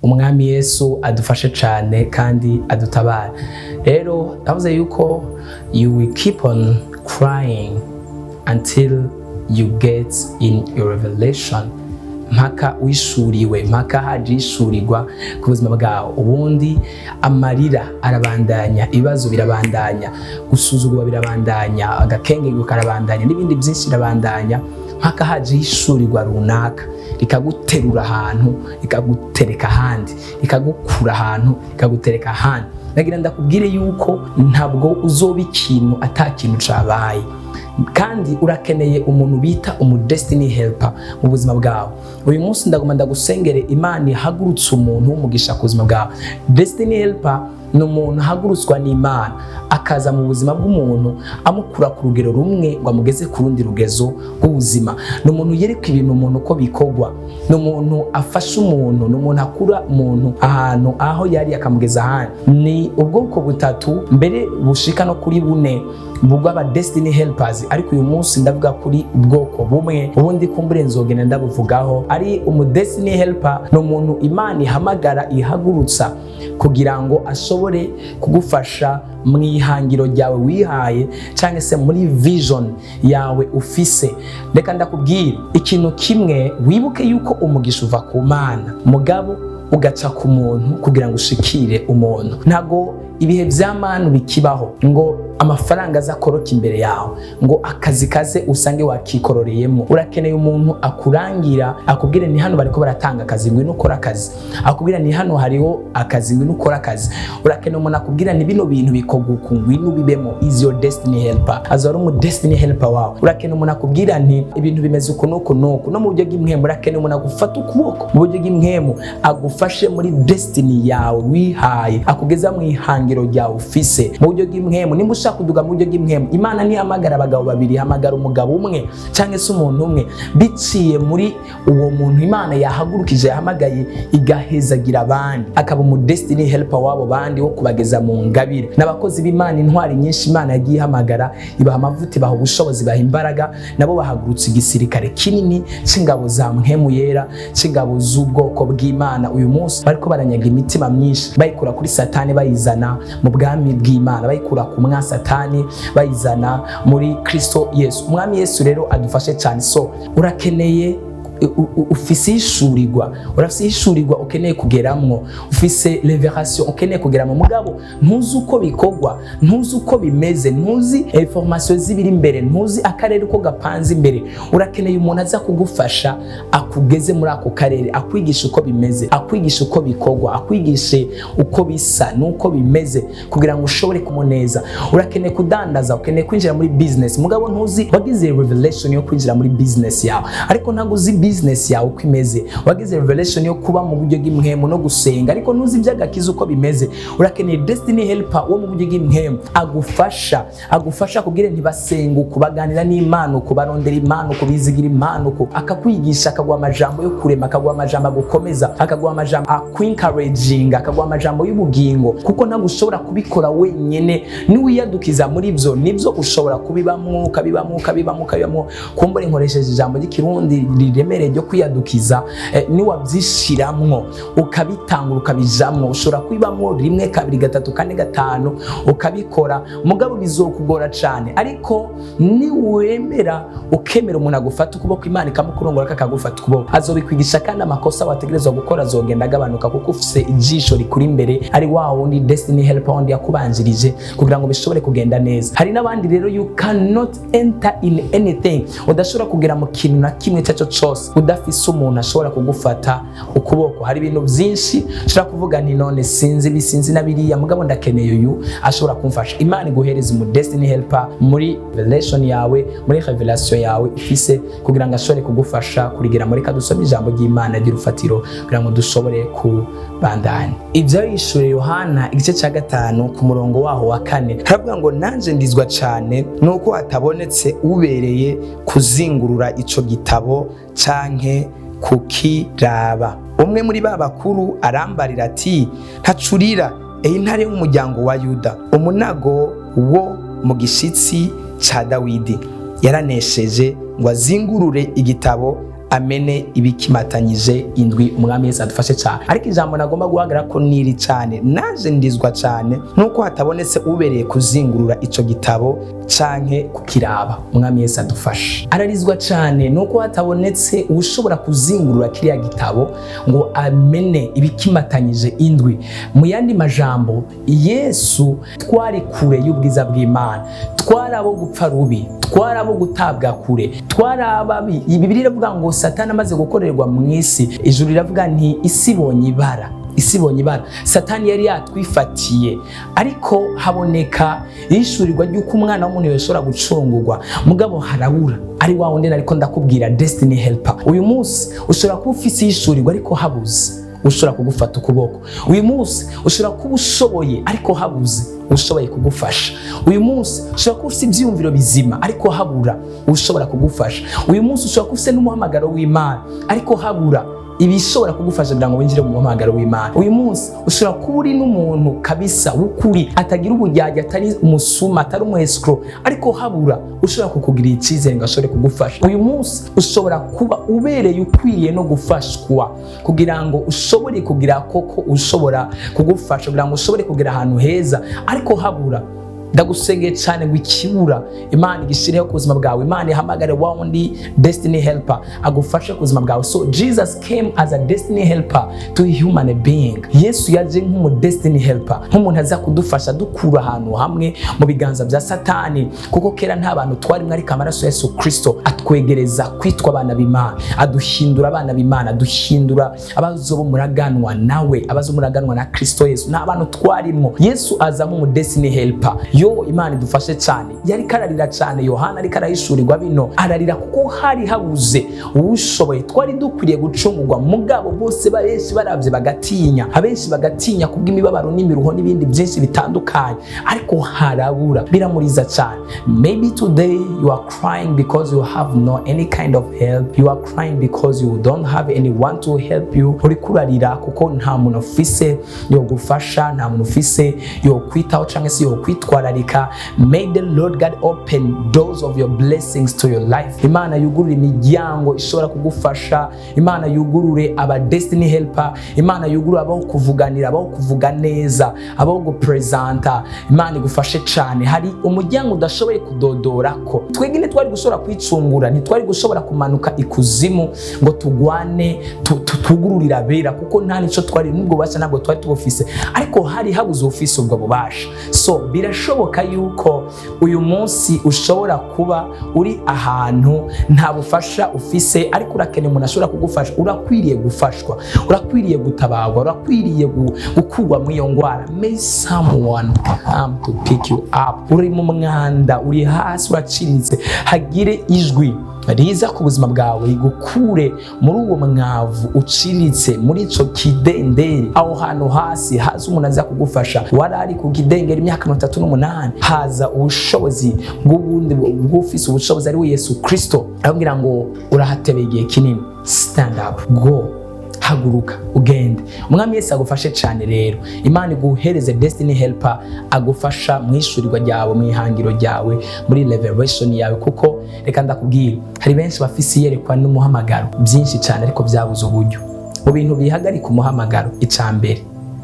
Umwami Yesu adufashe cyane kandi adutabara. Rero ndavuze yuko you will keep on crying until you get in your revelation, mpaka wishuriwe, mpaka haje ishurirwa ku buzima bwawe. Ubundi amarira arabandanya, ibibazo birabandanya, gusuzugurwa birabandanya, agakengego karabandanya, n'ibindi byinshi birabandanya, mpaka haje ishurirwa runaka rikaguterura ahantu, rikagutereka ahandi, rikagukura ahantu, rikagutereka ahandi. Nagira ndakubwire yuko ntabwo uzoba ikintu ata kintu cabaye, kandi urakeneye umuntu bita umu destiny helper mu buzima bwawe. Uyu munsi ndaguma ndagusengere Imana ihagurutse umuntu w'umugisha ku buzima bwawe. Destiny helper ni umuntu ahagurutswa n'Imana, akaza mu buzima bw'umuntu, amukura ku rugero rumwe ngo amugeze ku rundi rugezo rw'ubuzima. Ni umuntu yereka ibintu umuntu uko bikorwa, ni umuntu afasha umuntu, ni umuntu akura umuntu ahantu aho yari akamugeza ahandi. Ni ubwoko butatu, mbere bushika no kuri bune, bw'aba destiny helpers, ariko uyu munsi ndavuga kuri ubwoko bumwe, ubundi kumbure nzogenda ndabuvugaho. Ari umu destiny helper ni umuntu Imana ihamagara, ihagurutsa kugira ngo ashobore kugufasha mu ihangiro ryawe wihaye cyangwa se muri vision yawe ufise. Reka ndakubwira ikintu kimwe: wibuke yuko umugisha uva ku Mana, mugabo ugaca ku muntu kugira ngo ushikire umuntu. Ntago ibihe bya manu bikibaho ngo amafaranga aza akoroka imbere yawe, ngo akazi kaze usange wakikororeyemo. Urakeneye umuntu akurangira, akubwire ni hano bariko baratanga akazi, ngwino ukora akazi. Akubwira ni hano hariho akazi, ngwino ukora akazi. Urakeneye umuntu akubwira ni bino bintu bikorwa uku, ngwino ubibemo. Is your destiny helper, aza ari umu destiny helper wawe. Urakeneye umuntu akubwira nti ibintu bimeze uku n'uku n'uku. No mu buryo bw'impwemu, urakeneye umuntu agufata ukuboko mu buryo bw'impwemu, agufashe muri destiny yawe wihaye, akugeza mu ihangiro ryawe ufise mu buryo bw'impwemu. Nimba ushaka kuduga mu buryo bw'impwemu, Imana ntihamagara abagabo babiri, ihamagara umugabo umwe cyangwa se umuntu umwe. Biciye muri uwo muntu Imana yahagurukije, yahamagaye, igahezagira abandi, akaba umu destiny helper w'abo bandi wo kubageza mu ngabire. N'abakozi b'Imana, intwari nyinshi Imana yagiye ihamagara, ibaha amavuta, ibaha ubushobozi, ibaha imbaraga, nabo bahagurutse igisirikare kinini c'ingabo za Mpwemu Yera, c'ingabo z'ubwoko bw'Imana. Uyu munsi bariko baranyaga imitima myinshi, bayikura kuri Satani bayizana mu bwami bw'Imana, bayikura ku mwa Satani bayizana muri Kristo Yesu. Umwami Yesu rero adufashe cyane. So urakeneye, ufise ishurirwa, urafise ishurirwa ukeneye kugeramwo, ufise révélation ukeneye kugeramwo, mugabo ntuzi uko bikorwa, ntuzi uko bimeze, ntuzi information z'ibiri imbere, ntuzi akarere uko gapanze imbere. Urakeneye umuntu aza kugufasha, akugeze muri ako karere, akwigisha uko bimeze, akwigisha uko bikorwa, akwigishe uko bisa n'uko bimeze kugira ngo ushobore kumuneza. Urakeneye kudandaza, ukeneye kwinjira muri business, mugabo ntuzi. Wagize revelation yo kwinjira muri business yawe, ariko ntabwo uzi business yawe uko imeze. Wagize revelation yo kuba mu buryo bw'impwemu no gusenga, ariko ntuzi iby'agakiza uko bimeze. Urakeneye destiny helper wo mu buryo bw'impwemu agufasha kubwira ntibasenga uku, baganira n'Imana uku, barondera Imana uku, bizigira Imana uku. Akakwigisha, akaguha amajambo yo kurema, akaguha amajambo agukomeza, akaguha amajambo akwencouraginga, akaguha amajambo y'ubugingo, kuko ntabwo ushobora kubikora wenyine. Niwiyadukiza muri byo, nibyo ushobora kubibamwo, ukabibamwo, ukabibamwo, ukabibamwo. Kumbura nkoresheje ijambo ry'Ikirundi riremereye ryo kwiyadukiza. Niwabyishiramwo, ukabitangura, ukabijamwo, ushobora kubibamwo rimwe, kabiri, gatatu, kane, gatanu, ukabikora, mugabo bizokugora cyane. Ariko niwemera, ukemera umuntu agufata ukuboko, Imana ikamukurongora, akagufata ukuboko, azobikwigisha, kandi amakosa wategerezwa gukora azogenda agabanuka, kuko ufise ijisho rikuri imbere, ari wa wundi destiny helper wundi yakubanjirije, kugira ngo bishobore kugenda neza. Hari n'abandi rero, you cannot enter in anything, udashobora kugera mu kintu na kimwe icyo cyose udafise umuntu ashobora kugufata ukuboko. Hari ibintu byinshi ushobora kuvuga nti none sinzi ibi, sinzi na biriya, mugabo ndakeneye uyu ashobora kumfasha. Imana iguhereza umu destiny helper muri revelation yawe, muri revelation yawe ifise, kugira ngo ashobore kugufasha kurigera muri. Kadusome ijambo ry'Imana ry'urufatiro kugira ngo dushobore kubandanya. Ibyahishuriwe Yohana, igice cya 5, ku murongo waho wa 4, haravuga ngo: "Nanje ndizwa cyane nuko hatabonetse ubereye kuzingurura ico gitabo canke kukiraba. Umwe muri ba bakuru arambarira ati: 'Ntacurira, iyi ntare y'umuryango wa Yuda, umunago wo mu gishitsi ca Dawidi, yaranesheje ngo azingurure igitabo." Amene ibikimatanyije indwi. Umwami Yesu adufashe cyane. Ariko ijambo nagomba guhagarara ko niri cyane, naje ndizwa cyane nuko hatabonetse ubereye kuzingurura ico gitabo canke kukiraba. Umwami Yesu adufashe. Ararizwa cyane nuko hatabonetse ushobora kuzingurura kiriya gitabo ngo amene ibikimatanyije indwi. Mu yandi majambo, Yesu, twari kure y'ubwiza bw'Imana, twari abo gupfa rubi, twari abo gutabwa kure, twari ababi. Bibiliya iravuga ngo Satani amaze gukorerwa mu isi, ijuru riravuga nti: "Isi ibonye ibara, isi ibonye ibara." Satani yari yatwifatiye, ariko haboneka ihishurirwa ry'uko umwana w'umuntu yashobora gucungurwa, mugabo harabura ari wa wundi ariko ndakubwira, destiny helper. Uyu munsi ushobora kuba ufise ihishurirwa, ariko habuze ushobora kugufata ukuboko. Uyu munsi ushobora kuba ushoboye, ariko habuze ushoboye kugufasha. Uyu munsi ushobora kuba ufite ibyiyumviro bizima, ariko habura ushobora kugufasha. Uyu munsi ushobora kuba ufite n'umuhamagaro w'Imana, ariko habura ibishobora kugufasha kugira ngo winjire mu muhamagaro w'Imana. Uyu munsi ushobora kuba uri n'umuntu kabisa w'ukuri, atagira ubujyajya, atari umusuma, atari umu escroc, ariko habura ushobora kukugirira icyizere ngo ashobore kugufasha. Uyu munsi ushobora kuba ubereye, ukwiriye no gufashwa kugira ngo ushobore kugira koko ushobora kugufasha kugira ngo ushobore kugera ahantu heza, ariko habura. Ndagusengeye cyane ngo ikibura Imana igishireho ku buzima bwawe, Imana ihamagare wa wundi destiny helper agufashe ku buzima bwawe. So Jesus came as a destiny helper to human being. Yesu yaje nk'umu destiny helper, nk'umuntu aza kudufasha dukura ahantu hamwe mu biganza bya Satani, kuko kera nta bantu twarimwe, ariko amaraso ya Yesu Kristo atwegereza kwitwa abana b'Imana, aduhindura abana b'Imana, aduhindura abazo muraganwa nawe, abazo muraganwa na Kristo Yesu. Nta bantu twarimo, Yesu aza nk'umu destiny helper. Yo, Imana idufashe cyane. Yari kararira cyane Yohana ariko arahishurirwa bino, ararira kuko hari habuze uwushoboye. Twari dukwiriye gucungurwa, mugabo bose benshi baravye bagatinya, abenshi bagatinya kubw'imibabaro n'imiruho n'ibindi byinshi bitandukanye, ariko harabura, biramuriza cyane. Maybe today you are crying because you have no any kind of help. You are crying because you don't have anyone to help you. Uri kurarira kuko nta muntu ufise yogufasha, nta muntu ufise yokwitaho cyangwa se yokwitwararika. May the Lord God open doors of your blessings to your life. Imana yugurure imiryango ishobora kugufasha. Imana yugurure aba destiny helper. Imana yugurure abaho kuvuganira, abaho kuvuga neza, abaho gupresenta. Imana igufashe cyane. Hari umuryango udashoboye kudodorako. Twebwe ntitwari gushobora kwicungura, ntitwari gushobora kumanuka ikuzimu ngo tugwane tugururire abera, kuko nta nico twari, n'ubwo bubasha ntabwo twari tubufise, ariko hari habuze ufise ubwo bubasha. So birashoboka yuko uyu munsi ushobora kuba uri ahantu nta bufasha ufise, ariko urakeneye umuntu ashobora kugufasha. Urakwiriye gufashwa, urakwiriye gutabarwa, urakwiriye gukurwa muri iyo ndwara. May someone come to pick you up. Uri mu mwanda, uri hasi, uraciriritse, hagire ijwi riza ku buzima bwawe rigukure muri uwo mwavu uciriritse, muri ico kidenderi, aho hantu hasi. Haza umuntu aza kugufasha. Wari ari ku kidengeri imyaka 38, haza ubushobozi bw'ubundi bw'ufise ubushobozi, ari we Yesu Kristo, arabwira ngo: "Urahatebeye igihe kinini, stand up, go, haguruka ugende." Umwami Yesu agufashe cyane. Rero Imana iguhereze destiny helper agufasha mu ishurirwa ryawe, mu ihangiro ryawe, muri revelation yawe, kuko reka ndakubwira, hari benshi bafise iyerekwa n'umuhamagaro byinshi cyane, ariko byabuze uburyo. Mu bintu bihagarika umuhamagaro, icya mbere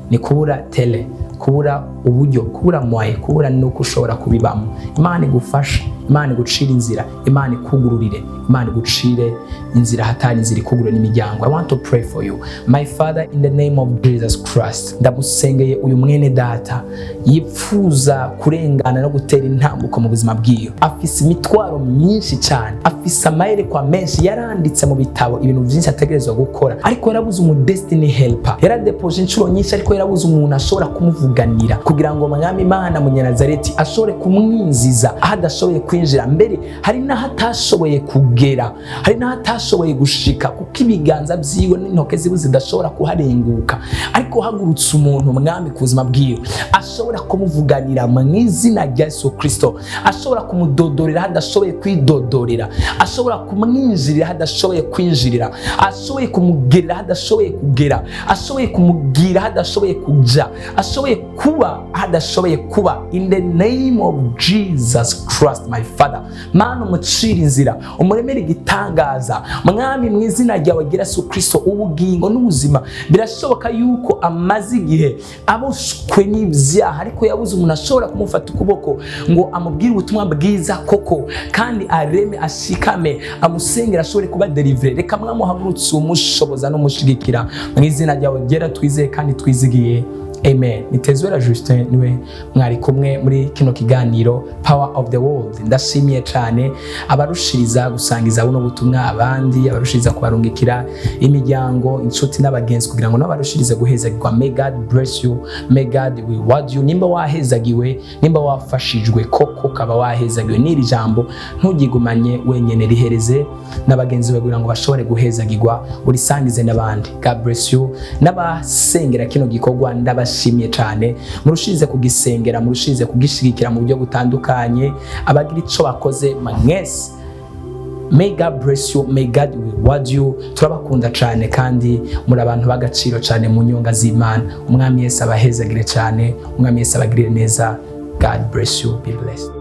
ni kubura tele, kubura uburyo, kubura moyens, kubura nuko ushobora kubibamo. Imana igufashe, Imana igucire inzira, Imana ikugururire, Imana igucire inzira hatari inzira, ikugurure n'imiryango. I want to pray for you. My Father, in the name of Jesus Christ, ndamusengeye uyu mwene data yipfuza kurengana no gutera intambuko mu buzima bwiwe. Afise imitwaro myinshi cyane, afise amayerekwa menshi, yaranditse mu bitabo ibintu byinshi ategerezwa gukora, ariko yarabuze umu destiny helper. Yaradepoje inshuro nyinshi, ariko yarabuze umuntu ashobora kumuvuganira kugira ngo Mwami Imana Munyanazareti ashobore kumwinjiza aho adashoboye kwinjira mbere. Hari n'aho atashoboye kugera, hari n'aho atashoboye gushika, kuko ibiganza byiwe n'intoke ziwe zidashobora kuharenguka. Ariko hagurutse umuntu, Mwami, ku buzima bwiwe ashobora kumuvuganira mu izina rya Yesu Kristo, ashobora kumudodorera aho adashoboye kwidodorera, ashobora kumwinjirira aho adashoboye kwinjirira, ashoboye kumugerera aho adashoboye kugera, ashoboye kumugira aho adashoboye kuja, ashoboye kuba Hadashoboye kuba, in the name of Jesus Christ, my Father, Mana, umucira inzira, umuremere igitangaza, Mwami, mu izina ryawe ryera Yesu Kristo. Ubugingo n'ubuzima, birashoboka yuko amaze igihe aboshwe n'ibyaha, ariko yabuze umuntu ashobora kumufata ukuboko ngo amubwire ubutumwa bwiza koko, kandi areme, ashikame, amusengera, ashobore kuba delivered. Reka, Mwami, uhagurutse umushoboza n'umushigikira. Mu izina ryawe ryera twizeye kandi twizigiye, amen. Ni Tezwera Justin, niwe mwari kumwe muri kino kiganiro Power of the World. Ndashimiye cyane abarushiriza gusangiza buno butumwa abandi, abarushiriza kubarungikira imiryango, inshuti n'abagenzi, kugira ngo nabo barushirize guhezagirwa. May God bless you, may God reward you. Nimba wahezagiwe, nimba wafashijwe koko, ukaba wahezagiwe n'iri jambo, ntugigumanye wenyene, rihereze na bagenzi bawe kugira ngo bashobore guhezagirwa, urisangize n'abandi. God bless you. N'abasengera kino gikorwa, ndabashimiye cyane. Murushirize kugisengera, murushirize kugishigikira mu buryo butandukanye. Abagira ico bakoze mwese, may God bless you, may God reward you. Turabakunda cyane kandi muri abantu b'agaciro cyane mu nyonga z'Imana. Umwami Yesu abahezagire cyane, Umwami Yesu abagirire neza. God bless you, be blessed.